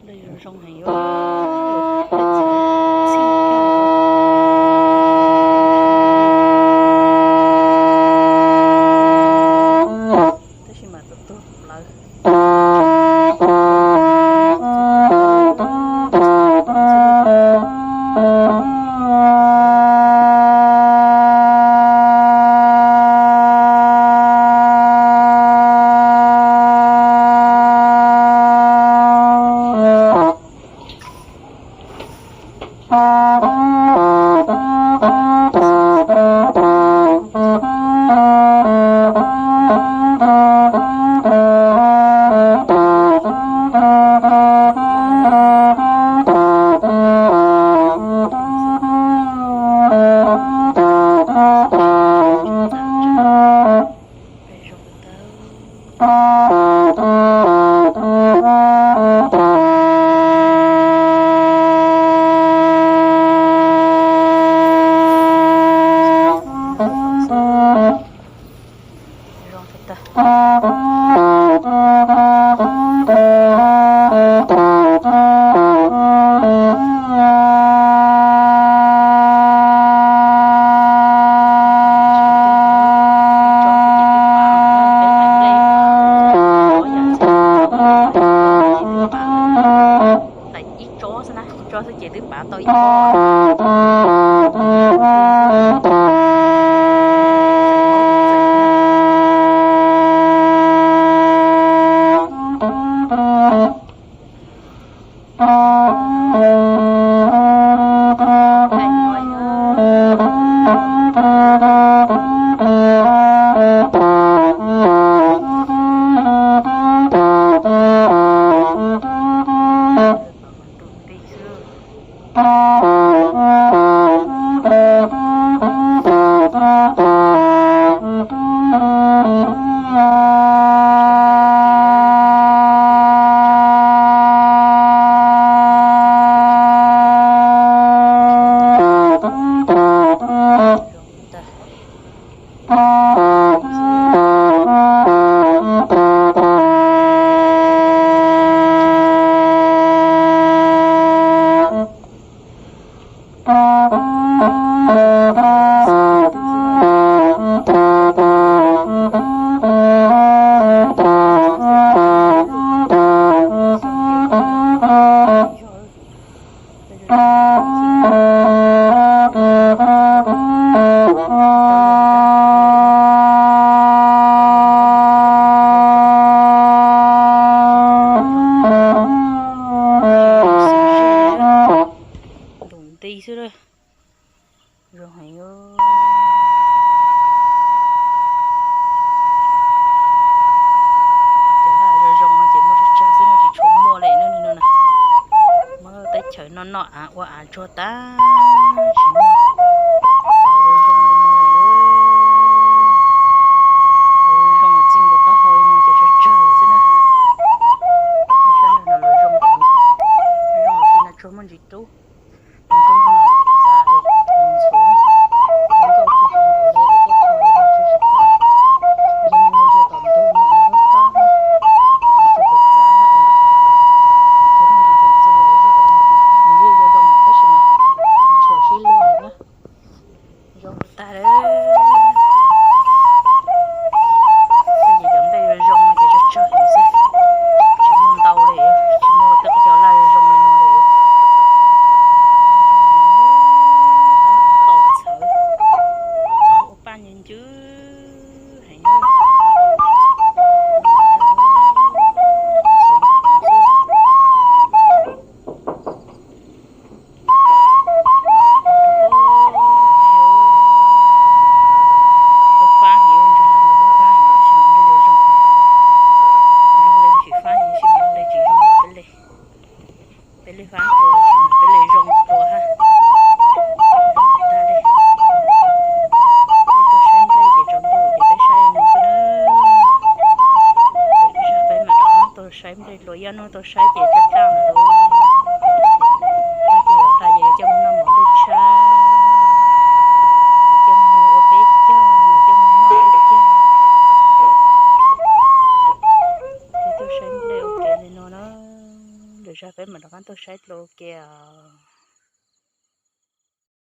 Zoo heev, txhij kawg. Tab sis mas tus tuag lawm. Zoo tag. Ib tsob xwb na, ib tsob xwb ces twb pav tau ib tsob. Nti xwb. Zoo heev. Cov laj zoo zoo no ces muaj tsawg tsawg xwb no tsis tshua muaj li no na. Muaj teb chaws noj noj av ua av tsuag tag tsis muaj. Cov zoo zoo li no lawm. Cov zoo txij nkaus taub hau li no ces tsawg tsawg xwb na. Sab nrag no los zoo, zoo li no tsuag muaj ntsis dub. Zoo tag li. Tej ces cov nplej zoo zoo no ces tsawg tsawg heev xwb. Tsis muaj ntau li, tsis muaj tej qhov cov laj zoo zoo li no li. Tab tom txhawv, ua paj ncw ncw heev. Peb li fab tua tsis mas peb li zoo tua ha. Zoo tag li. Peb tuaj saib nplej ces tsaus ntuj ces peb saib li no xwb na. Zag peb mam rov qab tuaj saib nplej dua, ib ob hnub tuaj saib ces tsaj tsaj lawm lauj. Tag kis yuav tas ces yuav coj mus noj mov nplej tshab, coj mus ua peb caug, coj mus noj peb caug. Peb tuaj saib nplej ua ke li no na. Zag peb mam rov qab tuaj saib dua ke os.